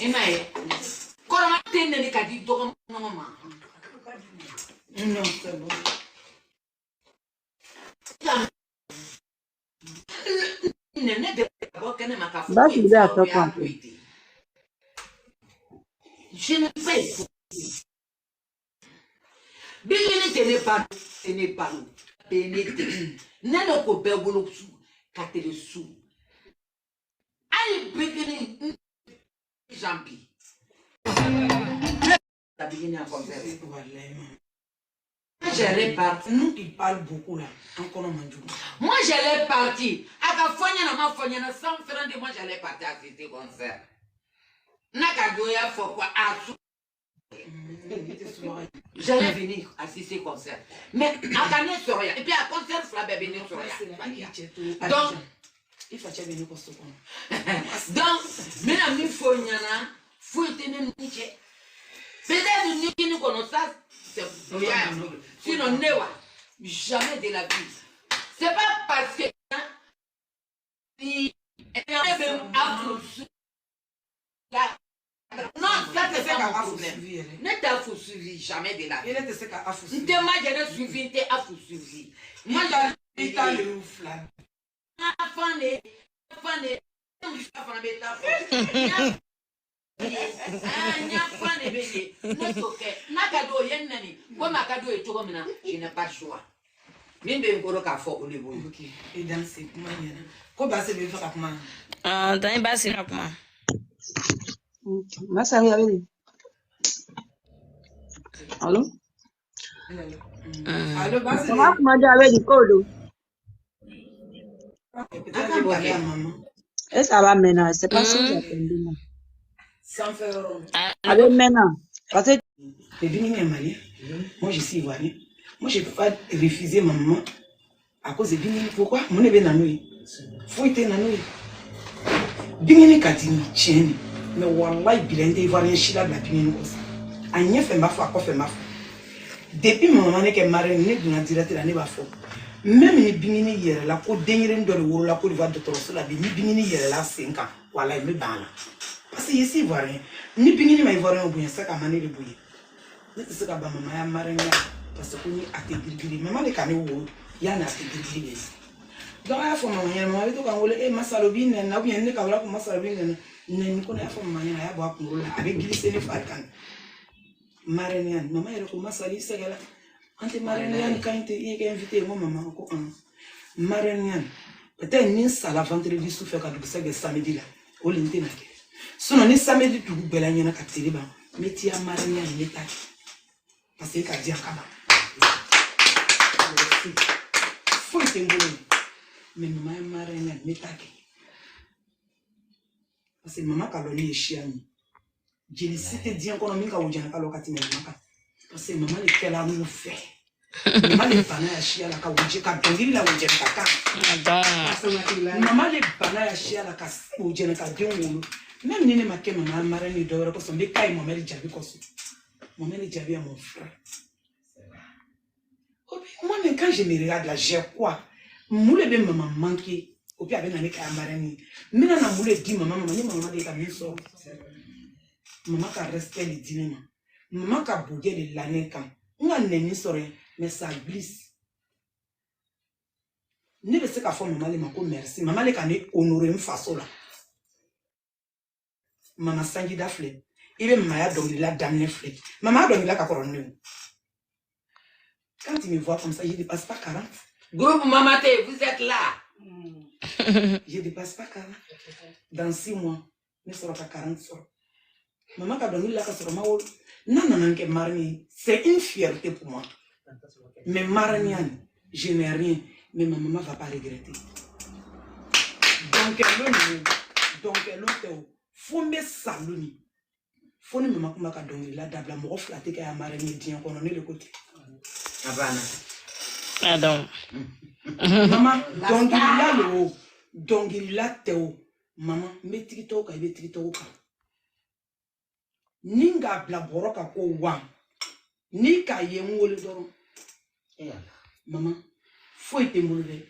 I m'a ye kɔrɔma tɛ nɛni ka di dɔgɔnɔ ma. Non, c'est bon. Ne de bɔ kɛnɛ ma k'a fɔ Ba ko tigi bɛ a aw tɔ y'a kɔn. To yen ten. Je ne fais bingini tɛ ne ba tɛ ne balo bɛ ne tɛ ne de ko bɛɛ bolo su ka tele su hali bingini jean bi la bingini a concert. Wallahi, maman. Moi, j'allais partir. Nous qui parle beaucoup là, encore man jugu. Moi, j'allais partir. A ka fɔ ɲɛna ma fɔ ɲɛna sans frein de moi, j'allais partir assister concert. N'a ka don y'a fɔ quoi a su. J'allais venir assister concert. Mais a ka ne sɔrɔ yan. Et puis a concert fila bɛɛ bɛ ne sɔrɔ yan. Donc, I facɛ bɛ ne kɔ so kɔnɔ. Donc, n bɛna min fɔ ɲɛna, foyi tɛ ne ni cɛ. Peut-être ni kini kɔnɔ, ça, c'est o y'a problème. Sinon, ne wa, jamais de la vie. C'est pas parce que si ne bɛ afro la. Non, ça c'est pas mon problème. Ne t'a fo suivi jamais de la vie. I ne tɛ se ka afu N tɛ Majɛnɛ suivi, n tɛ afu suivi. Moi, I t'a leru fila. Fan de, fan de, fana bɛ taa fɔ. N y'a fan de bɛ yen, ne t'o kɛ. N'a ka di o ye n nɛni, komi a ka di o ye cogo min na, je n'ai pas le choix. Min bɛ n kɔrɔ k'a fɔ o de b'o ye. Ok, i danse kuma ɲɛna. Ko Base bɛ fɛ ka kuma. Ah, tani Basi na kuma. Masari a bɛ di? Allo? Allo, Base. Mama kuma di a bɛ di ko don? Peut-être que parler à maman. Est-ce que a b'a mɛn? C'est pas si j'attendais non. Sanfɛ yɔrɔ. A bɛ mɛn na parce que Mais Bingini est malien. Moi, je suis ivoirien. Moi, je ne peux pas refuser ma maman à cause de Bingini. Pourquoi? Mon bɛ na n'o ye. Foyi tɛ na n'o ye. Bingini ka di ni tiɲɛ de. Mais wallahi bila n tɛ ivoirien si labila Bingini kɔ sa. A ɲɛfɛ n b'a fɔ, a kɔfɛ n b'a fɔ. Depuis ma maman ne kɛ marraine, ne donna direct la, ne b'a fɔ. Même ni Bingini yɛrɛla ko denyɛrɛnin dɔ de wolola Côte d'Ivoire dɔgɔtɔrɔso la bi, ni Bingini yɛrɛla sen kan, wallahi n bɛ ban a la. Parce que je suis ivoirien. Ni Bingini ma ivoirien bonya, se ka ma ne de bonya. Ne tɛ se ka ban mamaya marraine ya parce que ko ni a tɛ girigiri mama de ka ne wolo yanni a tɛ girigiri bɛ donc a y'a fɔ mama ɲɛna, mama bɛ to ka n wele e Masalo b'i nɛni na ou bien ne ka wele ko Masalo b'i nɛni nɛni ko ne y'a fɔ mama ɲɛna, a y'a bɔ a kunkolo la, a bɛ glisser ne fari kan. Marraine ya mama yɛrɛ ko Masalo i sɛgɛla an tɛ marraine ya nin ka ɲi tɛ i ye kɛ invité ye. N ko mama ko ɔn marraine ya nin peut-être ni n sala vendredi su fɛ ka dugusɛ kɛ samedi la, o le n tɛna kɛ. Sinon ni samedi dugu gbɛla ɲɛna ka tile ban, n bɛ tiya marraine ya nin n bɛ taa kɛ parce que ka di yan ka ban. Foyi tɛ n bolo yen, mais mama ye marraine ya n bɛ taa kɛ parce que mama ka lɔn ne ye siya min ye, jeli si tɛ diɲɛ kɔnɔ min ka wujana ka lɔn ka tɛmɛ mama kan, parce que mama de kɛla n'u fɛ, mama de banna ya siya la ka wujɛ ka dɔnkili la wujɛnɛ ka kan. Donc, Mama de banna ya siya la ka wujɛnɛ ka den wolo. Même ni ne ma kɛ mama marraine ni dɔwɛrɛ kosɔn, n bɛ ka ye Mohamed Jaabi kosɔn. Mohamed Jaabi est mon frère. Oh, moi même quand je me regarde là, j'ai quoi? Mun de bɛ mama manquer o puis a bɛ na ne kɛ marraine ye? N bɛna na mun de di mama ma ni mama de ka min sɔrɔ? Mama ka respect de di ne ma, mama ka bojɛ de la ne kan. N ka nɛni sɔrɔ yen, mais ça glisse. Ne bɛ se k'a fɔ mama le ma ko merci, mama le ka ne honorer n faso la. Mama sanjida filɛ, i bɛ mamaya dɔnkilila daminɛ filɛ, mamaya dɔnkilila ka kɔrɔ ni ne ye. Quand tu me vois comme ça, je dépasse pas 40. Groupe Mamate, vous êtes là. Je dépasse pas 40. Dans 6 mois, ne sɔrɔ ka 40 sɔrɔ. Mama ka dɔnkili la ka sɔrɔ ma wolo. N'a nana n kɛ marraine ye, c'est une fierté pour moi. Mais marraine ya nin, je n'ai rien, mais ma maman va pas regretter. Dɔnkɛlon ninnu, dɔnkɛlon tɛ o, fo n bɛ sa lon min fo ni mama kuma ka dɔnkilila dabila, mɔgɔ fila tɛ kɛ ya marraine ye diɲɛ kɔnɔ, ne de ko ten. A banna. Ah, donc. Mama dɔnkilila le o dɔnkilila tɛ o, mama n bɛ tigitɔw kan, i bɛ tigitɔw kan ni n k'a bila bɔrɔ kan ko wa n'i k'a ye n wele dɔrɔn. Eh Allah. Mama foyi tɛ n bolo dɛ.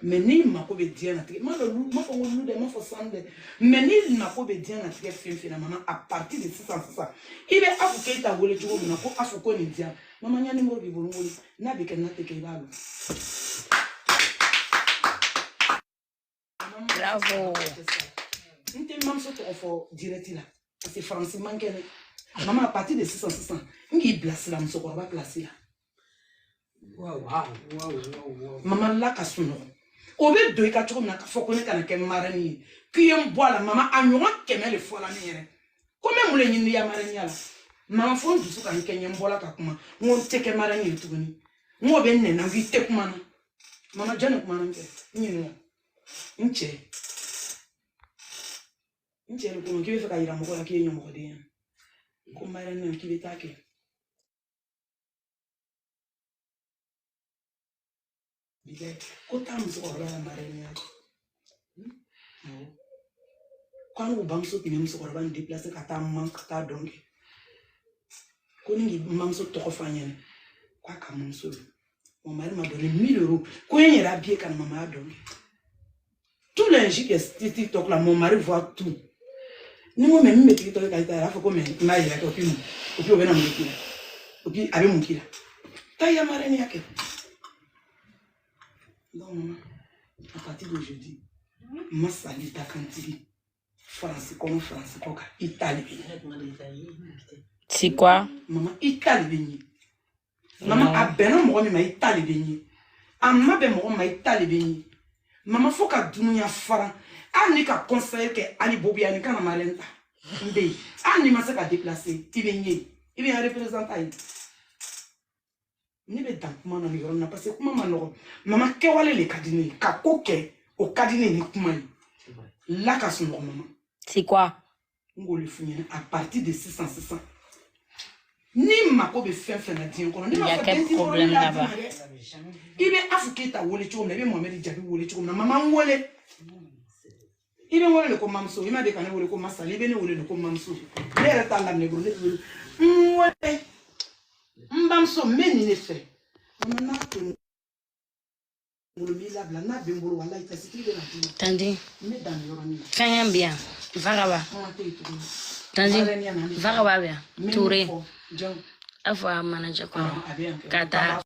Mais n'i mako bɛ diɲɛnatigɛ, ma dɔn ma fɔ ko lu dɛ, ma fɔ sanu dɛ, mais n'i mako bɛ diɲɛnatigɛ fɛn fɛn na, mama, à partir de sisan sisan, i bɛ Afu Keyita wele cogo min na ko Afu ko nin diyan, mama, n ka numéro b'i bolo, n wele, n'a bɛ kɛ n'a tɛ kɛ, i b'a dɔn. Bravo. N tɛ n bamuso tɔgɔ fɔ direct la parce que faransi man kɛnɛ. Mama, à partir de sisan sisan, n k'i bilasira musokɔrɔba place la. Mama la ka sunɔgɔ, o bɛ don i ka cogo min na k'a fɔ ko ne kana kɛ marraine ye, k'i ye n bɔ a la. Mama, a ɲɔgɔn 100 de fɔla ne yɛrɛ ko n bɛ mun de ɲini ya marraine la. Mama, fo n dusu ka n kɛ ɲɛ, n bɔla ka kuma, n ko n tɛ kɛ marraine ye tuguni, n k'o bɛ n nɛna, n k'i tɛ kuma na. Mama, jɔn de kumana n fɛ? N ɲininka n cɛ, n cɛ de ko n ma k'i bɛ fɛ ka yira mɔgɔw la k'i ye ɲɔmɔgɔden ye, ko marraine k'i bɛ taa kɛ. Bilayi, ko taa musokɔrɔba la marraine ya kɛ. Awɔ, ko an k'u bamuso tun bɛ musokɔrɔba nin déplacer ka taa man ka taa dɔn kɛ, ko ni k'i bamuso tɔgɔ fɔ an ɲɛna k'a ka mamuso don. Mon mari m'a donné 1000 euros ko n yɛrɛ habillé ka na mama y'a dɔn kɛ. Tous les jours que TikTok là, mon mari voit tout. Ni n ko mais min bɛ TikTok kan, a b'a fɔ ko mais n b'a yira kɛ, o puis mun, o puis o bɛna mun de k'i la, o puis a bɛ mun k'i la, taa i ya marraine ya kɛ. Donc maman, à partir d'aujourd'hui, ma sali dakantigi faransi kɔnɔ, faransi kɔ kan, i ta de bɛ ɲɛ. C'est quoi? Mama, i ta de bɛ ɲɛ. Mama, a bɛnna mɔgɔ min ma, i ta de bɛ ɲɛ. A ma bɛn mɔgɔ min ma, i ta de bɛ ɲɛ. Mama, fo ka dunuya fara, hali ni ka conseil kɛ Ali Bobiya ni kana marraine ta, n bɛ yen. Hali ni ma se ka déplacer, i bɛ n ye, i bɛ n représentant ye. Ne bɛ dan kuma na nin yɔrɔ in na parce que kuma ma nɔgɔn. Mama, kɛwale de ka di ne ye, ka ko kɛ o ka di ne ye ni kuma ye la ka sunɔgɔ. Mama, C'est quoi? n k'o de f'u ɲɛna, à partir de sisan sisan, n'i mako bɛ fɛn fɛn na diɲɛ kɔnɔ, ne Il y m'a a fɔ quel den t'i kɔrɔ, ne problème y'a d'i là-bas? ma dɛ. I bɛ Afu Keyita wele cogo min na, i bɛ Mohamɛdi Jabi wele cogo min na, mama, n wele, i bɛ n wele de ko mamuso. I ma deli ka ne wele ko masali, i bɛ ne wele de ko mamuso. Ne yɛrɛ t'a laminɛ bolo, ne bɛ wele, n wele, n bamuso, n bɛ nin de fɛ. Mama, n'a tɛ n bolo, n b'i labila, n'a bɛ n bolo, walayi tasitigi bɛ na d'i ma. Tandi, N bɛ dan nin yɔrɔnin na. fɛn bien. Vagaba. Kuma tɛ yen tuguni. Tandi, Marraine ya na an bɛ Vagaba bien. n bɛ min Touré. fɔ jɔn A fɔ a manager kɔrɔ. a bɛ yan kɛ. Ka taa.